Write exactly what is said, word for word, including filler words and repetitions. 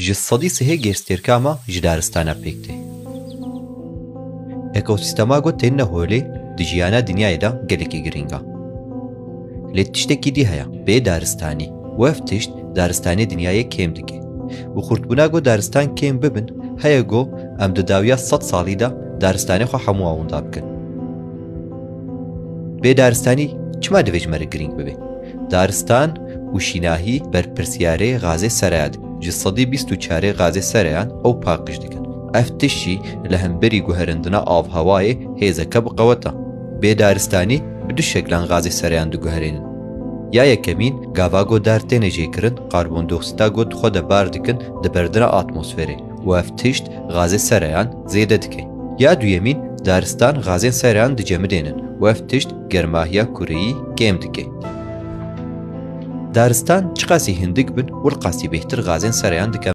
Ji sedî sihê gêrstêrkama ji daristana pêk tê. Ekosîstema ku têne holê di jiyana dinyayê de gelekî girîng e. Lê tiştekî dî heye, bê daristanî. Û ev tişt daristanê dinyayê kêm dike. Û xurtbûna ku daristan kêm bibin, heye ku em di dawiya sed salî de daristanê xwe hemû winda bikin. Bê daristanî çima divê ji me re girîng bibe? Daristan û şînahî berpirsiyarê gazê sereyan ji sedî bîst û çarê gazê sereyan ew paqij dikin. Ev tişt jî li hemberî guherindina avhewayê hêzeke bi qewet e. Bê daristanî bi du şeklan gazê sereyan diguherênin. Ya yekemîn, gava ku dar têne jêkirin, karbondoksîta ku di xwe de bar dikin, diberdine atmosferê û ev tişt gazê sereyan zêde dike. Ya duyemîn, daristan gazên sereyan dicemidênin û ev tişt germahiya kureyî kêm dike. Daristan çiqasî hindik bin, wilqasî bêhtir gazên sereyan dike.